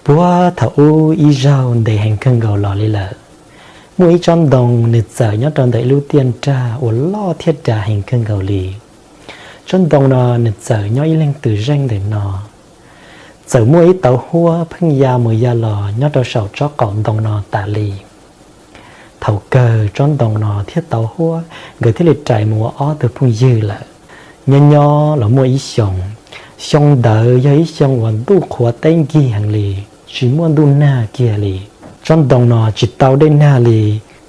Puag thaum ub ib zaug ntev heev kawg nkaus los li lawm, muaj ib tsob ntoo nws txawm nyob rau ntawm ib lub tiaj nrag uas loj thiab dav heev kawg nkaus li. Tsob ntoo no nws txawm nyob ib leeg twm zeej ntawm no. Txawm muaj ib tauv huab pheej ya mus ya los nyob rau saum tsob qaum ntoo no tas li. Thaum kawg tsob ntoo no thiab tauv huab nkawd thiaj li rais mus ua ob tug phooj ywg lawm. Nyob nyob los muaj ib xyoos, xyoo ntawd yog ib xyoo uas ntuj qhuav teb nkig heev li, tsis muaj ntuj nag kiag li. Tsob ntoo no tsis tau dej nag li,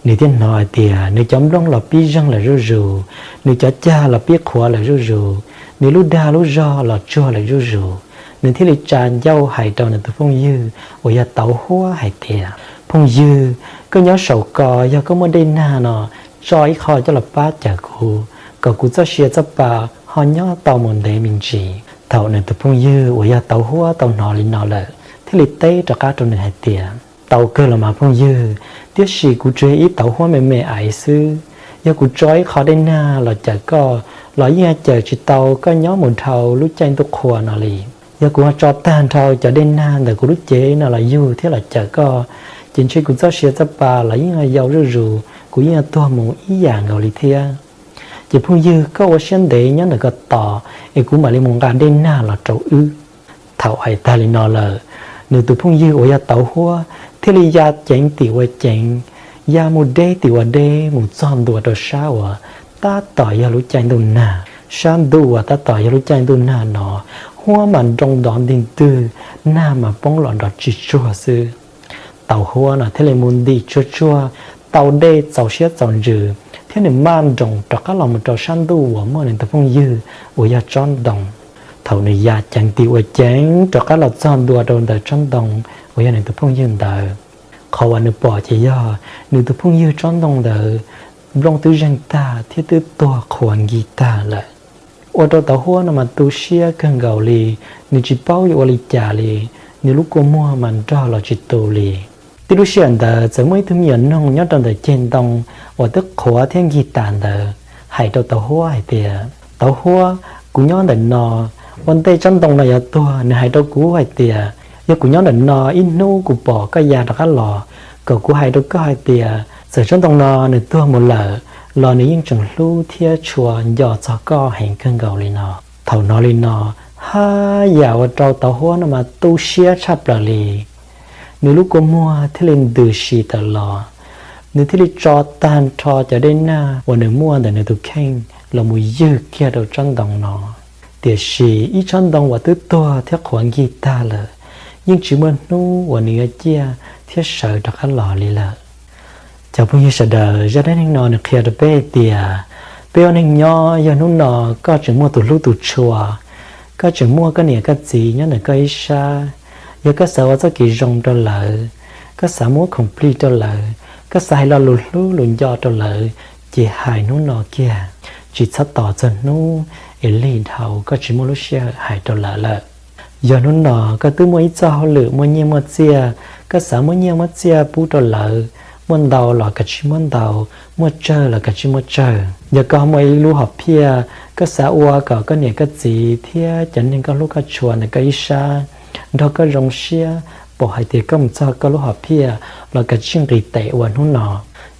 nws thiaj hnov hais tias nws cov nplooj los pib zeeg lawm zuj zus, nws cov cag los pib qhuav lawm zuj zus, nws lub dag lub zog los tsuag lawm zuj zus. Nws thiaj li tsa ncauj hais rau nws tus phooj ywg uas yog tauv huab hais tias, Phooj ywg, koj nyob saum ko, yog koj muaj dej nag no, tso ib qho coj los pab cawm kuv, kom kuv txoj sia txoj pa ho nyob tau mus ntev me ntsis. Thaum nws tus phooj ywg uas yog tauv huab tau hnov li no lawm, thiaj li teb rov qab rau nws hais tias, Tau kawg los mas phooj ywg, tiam sis kuv tsuas yog ib tauv huab me me aiv xwb. Yog kuv tso ib qho dej nag los cawm koj los yeej cawm tsis tau koj nyob mus dhau lub caij ntuj qhua no li. Yog kuv ho tso tag nrho cov dej nag ntawm kuv lub cev no los yug thiab los cawm koj, ces ntshe kuv txoj sia txoj pa los yeej yau zuj zus, kuv yeej tuag mus ib yam nkaus li thiab. Ces phooj ywg, koj ua siab ntev nyob ntawm ko tos es kuv mam li mus nqa dej nag los rau wb. Thaum hais tag li no lawm, nws tus phooj ywg uas yog tauv huab thiaj li ya ceev tim ua ceev, ya mus deb tim ua deb mus txog ntua rau sab uas tab tom yog lub caij ntuj nag. Sab ntuj uas tab tom yog lub caij ntuj nag no, huab mas nroo nrov ntig ntwg, nag mas poob los nrov tsis tsuag xwb. Tauv huab no thiaj li mus ntim tsuag tsuag, tau dej txaus siab txaus ntsws, thiab nws maj nroos rov qab los mus rau sab ntuj uas muaj nws tus phooj ywg uas yog tsob ntoo. Thaum nws ya ceev tim ua ceev rov qab los txog ntua rau ntawm tsob ntoo uas yog nws tus phooj ywg ntawd, qhov uas nws pom ces yog nws tus phooj ywg tsob ntoo ntawd nplooj twb zeeg tag thiab twb tuag qhuav nkig tag lawm. Ua rau tauv huab no mas tu siab kawg nkaus li, nws tsis paub yuav ua li cas li, nws lub kua muag mas nrog los tsis tu li. Tib lub sij hawm ntawd txawm muaj ib tug me nyuam noog nyob rau ntawm ceg ntoo uas twb qhuav thiab nkig tas ntawd hais rau tauv huab hais tias, Tauv huab, kuv nyob ntawm no, ua ntej tsob ntoo no yuav tuag nws hais rau kuv hais tias yog kuv nyob ntawm no ib hnub kuv pom koj ya rov qab los, kom kuv hais rau koj hais tias txawm tsob ntoo no nws tuag mus lawm los nws yeej tseem hlub thiab tshua nco txog koj heev kawg nkaus li no. Thaum hnov li no, haj yam ua rau tauv huab no mas tu siab tshaj plaws li. Nws lub kua muag thiaj li ntws si tawm los, nws thiaj li tso tag nrho cov dej nag uas nws muaj ntawm nws tus kheej los mus ywg kiag rau tsob ntoo no. Tiam sis ib tsob ntoo uas twb tuag thiab qhuav nkig tag lawm, yeej tsis muaj hnub uas nws yuav ciaj thiab sawv rov qab los li lawm. Cov phooj ywg sawv daws, zaj dab neeg no nws qhia rau peb hais tias, peb ua neeg nyob yog hnub no koj tseem muaj tus hlub tus tshua, koj tseem muaj koj niam koj txiv nyob ntawm koj ib sab, yog koj xav ua txoj kev zoo rau lawv, koj xav muab khoom plig rau lawv, koj xav hais lo lus hlub lus nco rau lawv, ces hais hnub no kiag, tsis txhob tos txog hnub es lig dhau koj tsis muaj lub sij hawm hais rau lawv lawm. Yog hnub no koj twb muaj ib txoj hauj lwm muaj nyiaj muaj txiaj, koj xav muab nyiaj muab txiaj pub rau lawv, muaj ntau los kav tsij muab ntau, muaj tsawg los kav tsij muab tsawg. Yog koj muaj ib lub hom phiaj, koj xav ua kom koj niam koj txiv thiab cov neeg koj hlub koj tshua ntawm koj ib sab nrog koj zoo siab, pom hais tias koj mus txog koj lub hom phiaj los kav tsij nqis tes ua hnub no.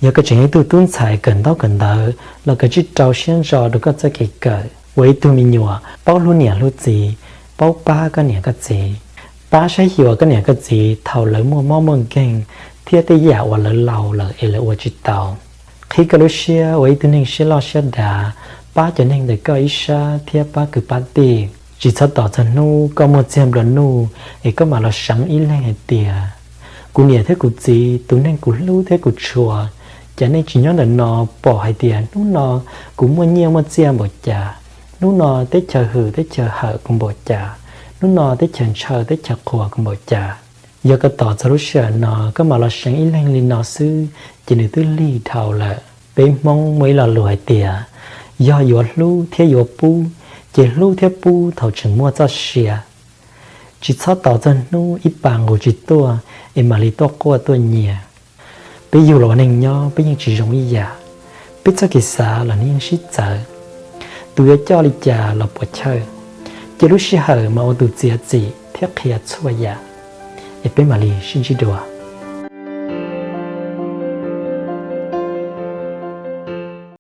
Yog koj tseem yog ib tug tub ntxhais kawm ntaub kawm ntawv los kav tsij rau siab ntso rau koj txoj kev kawm. Ua ib tug me nyuam paub hlub niam hlub txiv, paub pab koj niam koj txiv, pab saib xyuas koj niam koj txiv thaum lawv muaj mob muaj nkeeg thiab tej yam uas lawv laus lawm es lawv ua tsis tau. Qhib koj lub siab ua ib tug neeg siab loj siab dav, pab cov neeg ntawm koj ib sab thiab pab kwv pab tij. Tsis txhob tos txog hnub koj muaj txiag nplua nuj es koj mam los seev ib leeg hais tias, kuv niam thiab kuv txiv, tus neeg kuv hlub thiab kuv tshua, cas nej tsis nyob ntawm no pom hais tias hnub no kuv muaj nyiaj muaj txiaj npaum cas, hnub no teb chaws hwm teb chaws hawm kuv npaum cas, hnub no teb chaws ntshaw teb chaws qhuas kuv npaum cas. Yog koj tos txog lub sij hawm no koj mam los seev ib leeg li no xwb ces nws twb lig dhau lawm. Peb Hmoob muaj ib lo lus hais tias, yog yuav hlub thiab yuav pub, ces hlub thiab pub thaum tseem muaj txoj sia. Tsis txhob tos txog hnub ib pas nqus tsis tuaj es mam li tuaj quaj tuaj nyiav. Peb yug los ua neeg nyob peb yeej tsis zoo ib yam, peb txoj kev xav los nws yeej sib txawv. Tus yuav coj li cas los puas chawj, cia lub sij hawm mas ua tus txiav txim thiab qhia txhua yam. es peb mam li sib ntsib dua.